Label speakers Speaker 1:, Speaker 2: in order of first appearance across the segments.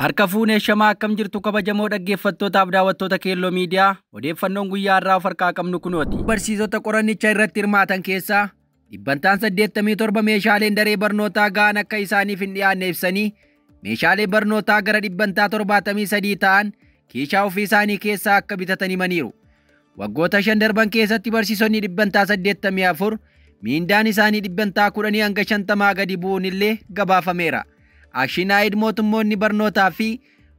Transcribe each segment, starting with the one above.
Speaker 1: Harka fuunee shamaa akkam jirtu kabajamoo dhaggeeffattootaaf daawwattoota Keelloo Miidiyaa odeeffannoon guyyaa har'aa of harkaa qabnu kunooti. Barsiisota qorannicha irratti hirmaatan keessaa dhibbantaan 87 meeshaaleen daree barnootaa ga'an akka isaaniif hin dhiyaanne ibsanii meeshaalee barnootaa gara dhibbantaa 73 ta'an kiishaa ofii isaanii keessaa akka bitatan himaniiru. Waggoota 5 darban keessatti barsiisonni dhibbantaa 84 miindaan isaanii dhibbantaa 10 hanga 50 gadi bu'uun illee gabaafameera. Action Aid mootummoonni barnootaa fi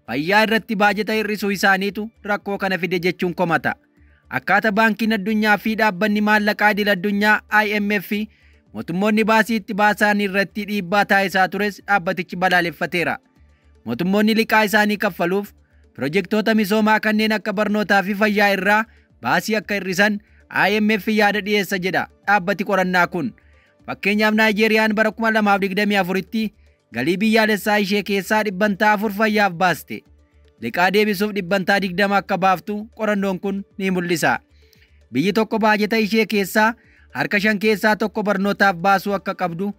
Speaker 1: fayyaa irratti baajata hir'isuu isaaniitu rakkoo kana fide jechuun komata. Akkaataa baankiin addunyaa fi dhaabbanni maallaqaa idil addunyaa IMF mootummoonni baasii itti baasan irratti dhiibbaa taasisaa tures dhaabbatichi balaaleffateera. Mootummoonni liqaa isaanii kaffaluuf pirojektoota misoomaa kanneen akka barnootaa fi fayyaa irraa baasii akka hir'isan IMF yaada dhiyeessa jedha dhaabbati qorannaa kun. Fakkeenyaaf Naayijeeriyaan bara 2024tti galii biyyaalessaa ishee keessaa dhibbantaa 4 fayyaaf baaste. Liqaa deebisuuf dhibbantaa 20 akka baaftu qorannoon kun ni mul'isa. Biyyi tokko baajata ishee keessaa harka 5 keessaa 1 barnootaaf baasuu akka qabdu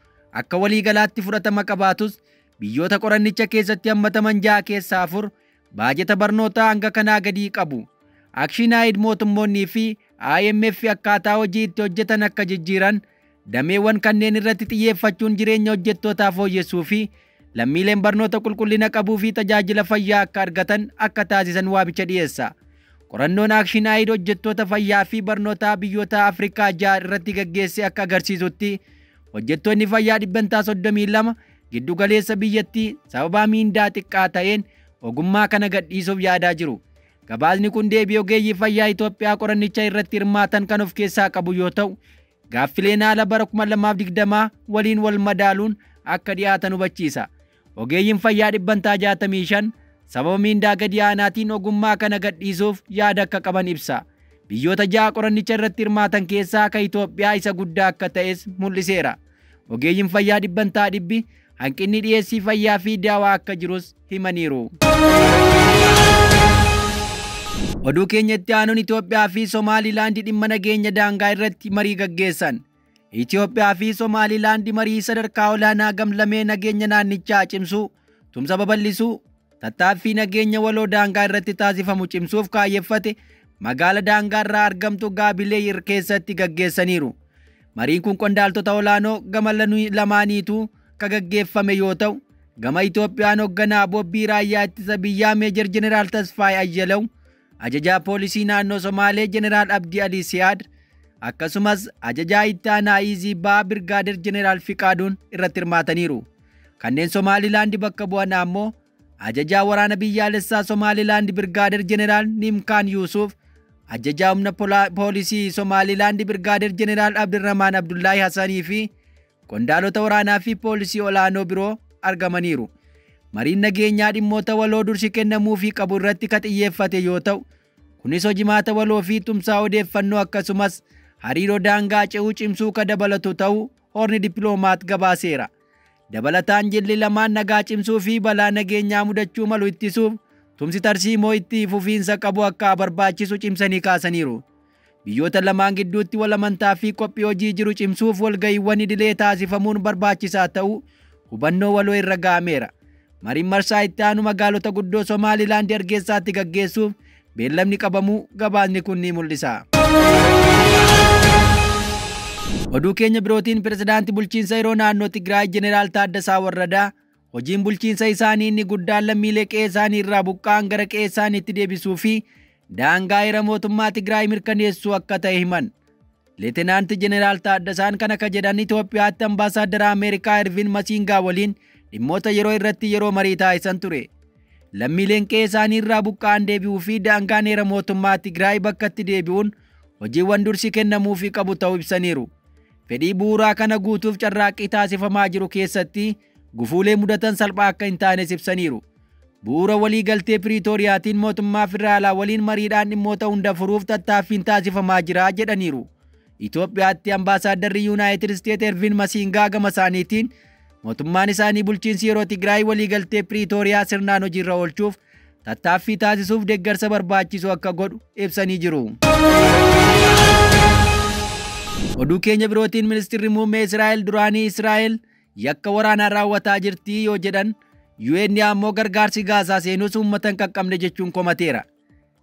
Speaker 1: akka waliigalaatti fudhatama qabaatus biyyoota qorannicha keessatti hammataman 6 keessaa 4 baajata barnootaa hanga kanaa gadii qabu. Action Aid mootummoonnii fi IMF akkaataa hojii itti hojjetan akka jijjiiran dameewwan kanneen irratti xiyyeeffachuun jireenya hojjettootaa fooyyessuu fi lammiileen barnoota qulqullina qabuu fi tajaajila fayyaa akka argatan akka taasisan waamicha dhiyeessa. Qorannoon Action Aid hojjettoota fayyaa fi barnootaa biyyoota Afrikaa 6 irratti gaggeesse akka agarsiisutti hojjettoonni fayyaa dhibbantaa 32 giddugaleessa biyyattii sababa miindaa xiqqaa ta'een ogummaa kana gadhiisuuf yaadaa jiru. Gabaasni kun deebii ogeeyyii fayyaa Itoophiyaa qorannicha irratti hirmaatan kan of keessaa qabu yoo ta'u, gaaffileen haala bara 2020 waliin wal madaaluun akka dhiyaatan hubachiisa. Ogeeyyiin fayyaa dhibbantaa 65 sababa miindaa gadi aanaatiin ogummaa kana gadhiisuuf yaada akka qaban ibsa. Biyyoota 6 qorannicha irratti hirmaatan keessaa akka Itoophiyaa isa guddaa akka ta'es mul'iseera. Ogeeyyiin fayyaa dhibbantaa 100 hanqinni dhiyeessii fayyaa fi daawaa akka jirus himaniiru. Oduu keenyatti aanuun Itoophiyaa fi Somaalilaandi dhimma nageenya daangaa irratti marii gaggeessan. Itoophiyaa fi Somaalilaandi marii sadarkaa olaanaa gamlamee nageenya naannichaa cimsuu, tumsa babal'isuu, tattaaffii nageenya waloo daangaa irratti taasifamu cimsuuf kaayyeffate magaala daangaa irraa argamtu Gaabilee keessatti gaggeessaniiru. Mariin kun qondaaltota olaanoo gama lamaaniitu kan gaggeeffame yoo ta'u, gama Itoophiyaan hoogganaa Bobbii Raayyaa Ittisa Biyyaa Meejar Jeneraal Tasfaayee Ayyalaw, ajajaa poolisii naannoo Somaalee Jeneraal Abdii Alii Siyaad, akkasumas ajajaa itti aanaa Iizii Ba'aa Birgaadir Jeneraal Fiqaaduun irratti hirmaataniiru. Kanneen Somaalilaandi bakka bu'an ammoo ajajaa waraana biyyaalessaa Somaalilaandi Birgaadir Jeneraal Nimkaan Yuusuf, ajajaa humna poolisii Somaalilaandi Birgaadir Jeneraal Abdirrahmaan Abdullaahi Hassanii fi qondaalota waraanaa fi poolisii olaanoo biroo argamaniiru. Mariin nageenyaa dhimmoota waloo dursi kennamuufii qabu irratti kan xiyyeeffate yoo ta'u, kunis hojimaata waloo fi tumsaa odeeffannoo akkasumas hariiroo daangaa ce'uu cimsuu kan dabalatu ta'uu Horni Dippiloomaat gabaaseera. Dabalataan jilli lamaan nagaa cimsuu fi balaa nageenyaa mudachuu malu ittisuuf tumsi tarsiimoo itti fufiinsa qabu akka barbaachisu cimsanii kaasaniiru. Biyyoota lamaan gidduutti wal amantaa fi qophii hojii jiru cimsuuf walga'iiwwan idilee taasifamuun barbaachisaa ta'uu hubannoo waloo irra ga'ameera. Mariin marsaa itti aanu magaalota guddoo Somaalilaandi Hargeysaatti gaggeessuuf beellamni qabamuu gabaasni kun ni mul'isa. Oduu keenya birootiin pirezidaantii bulchiinsa yeroo naannoo Tigraay Jeneraal Taaddasaa Warradaa hojiin bulchiinsa isaanii inni guddaan lammiilee qe'ee isaanii irraa buqqa'an gara qe'ee isaaniitti deebisuu fi daangaa heera mootummaa Tigraay mirkaneessuu akka ta'e himan. Leetenaanti Jeneraal Taaddasaan kan akka jedhan Itoophiyaatti ambaasaaddara Ameerikaa Ervin Masiingaa waliin dhimmoota yeroo irratti yeroo marii taasisan ture. Lammiileen qe'ee isaanii irraa buqqa'an deebi'uu fi daangaan heera mootummaa Tigraay bakkatti deebi'uun hojiiwwan dursi kennamuufii qabu ta'uu ibsaniiru. Fedhii bu'uuraa kana guutuuf carraaqqii taasifamaa jiru keessatti gufuulee mudatan salphaa akka hin taanes ibsaniiru. Bu'uura walii galtee Piriitooriyaatiin mootummaa federaalaa waliin mariidhaan dhimmoota hunda furuuf tattaaffiin taasifamaa jira jedhaniiru. Itoophiyaatti ambaasaadarri Yuunaayitid Isteet Ervin Masiingaa gama isaaniitiin mootummaan isaanii bulchiinsi yeroo Tigraay walii galtee Piriitooriyaa sirnaan hojiirra oolchuuf tattaaffii taasisuuf deeggarsa barbaachisu akka godhu ibsanii jiru. Oduu keenya birootiin ministeerri muummee Israa'el duraanii Israa'el yakka waraanaa raawwataa jirti yoo jedhan UN ammoo gargaarsi Gaazaa seenus uummata hin qaqqabne jechuun komateera.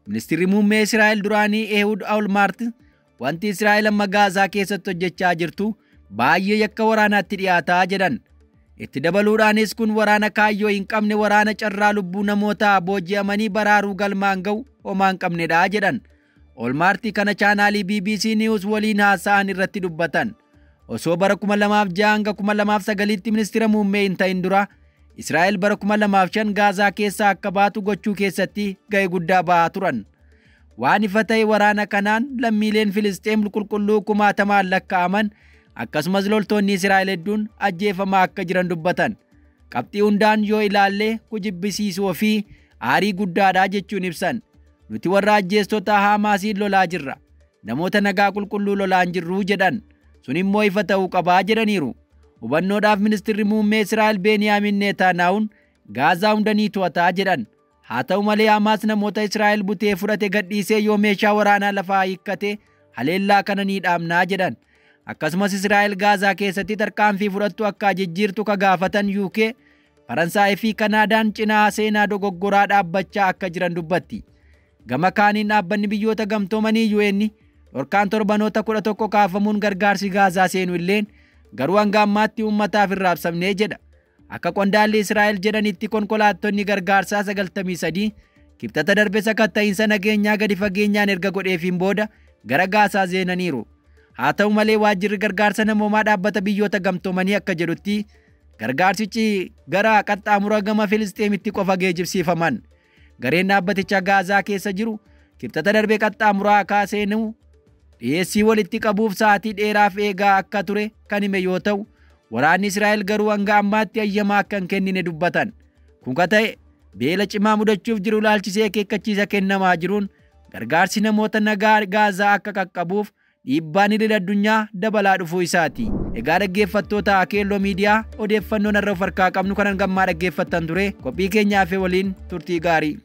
Speaker 1: Ministeerri muummee Israa'el duraanii Ehud Olmert wanti Israa'el amma Gaazaa keessatti hojjechaa jirtu baay'ee yakka waraanaatti dhiyaataa jedhan. Itti dabaluudhaanis kun waraana kaayyoo hin qabne, waraana carraa lubbuu namootaa booji'amanii baraaruu galmaan ga'u homaa hin qabnedha jedhan. Olmaartii kana chaanaalii BBC News waliin haasa'an irratti dubbatan. Osoo bara 2006 hanga 2009tti ministeera muummee hin ta'in dura Israa'el bara 2005 Gaazaa keessaa akka baatu gochuu keessatti ga'ee guddaa ba'aa turan. Waan ifa ta'e waraana kanaan lammiileen Filisxeem qulqulluu kumaatamaan lakkaa'aman akkasumas loltoonni Israa'el hedduun ajjeefamaa akka jiran dubbatan. Qabxii hundaan yoo ilaalle kujibbisiisuu fi aarii guddaadha jechuun ibsan. Nuti warra ajjeestota Haamaasiin lolaa jirra. Namoota nagaa qulqulluu lolaa hin jirru jedhan. Sun immoo ifa ta'uu qabaa jedhaniiru. Hubannoodhaaf ministeerri muummee Israa'el Beeniyaamin Neetaanaa'uun Gaazaa hunda ni to'ataa jedhan. Haa ta'u malee Hamaas namoota Israa'el butee fudhate gadhiisee yoo meeshaa waraanaa lafaa hiikkate haleellaa kana ni dhaabnaa jedhan. Akkasumas Israa'el Gaazaa keessatti tarkaanfii fudhattu akka jijjiirtu ka gaafatan UK, Faransaayii fi Kanaadaan cinaa seenaa dogoggoraa dhaabbachaa akka jiran dubbatti. Gama kaaniin dhaabbanni biyyoota gamtoomanii UN dhorkaan torbanoota 11 kaafamuun gargaarsi Gaazaa seenu illeen garuu hanga ammaatti uummataaf hin raabsamnee jedha. Akka qondaalli Israa'el jedhanitti konkolaattonni gargaarsaa 93 kibxata darbe sakatta'iinsa nageenyaa gadi fageenyaan erga godheefiin booda gara Gaazaa seenaniiru. Haa ta'u malee waajjirri gargaarsa namoomaa dhaabbata biyyoota gamtoomanii akka jedhutti gargaarsichi gara qaxxaamura gama Filisxeemitti qofa geejibsiifaman. Gareen dhaabbaticha Gaazaa keessa jiru kibxata darbe qaxxaamuraa kaaseenuu dhiyeessii walitti qabuuf sa'aatii dheeraaf eegaa akka ture kan hime yoo ta'u, waraanni Israa'el garuu hanga ammaatti ayyamaa akka hin kennine dubbatan. Kun ka ta'e beela cimaa mudachuuf jiru ilaalchisee akeekkachiisa kennamaa jiruun gargaarsi namoota nagaa Gaazaa akka qaqqabuuf dhiibbaan idil addunyaa dabalaa dhufuu isaati. Egaa dhaggeeffattoota Keelloo Miidiyaa, odeeffannoon har'a of harkaa qabnu kanan gammaa dhaggeeffattan ture. Qophii keenyaaf waliin turtii gaarii.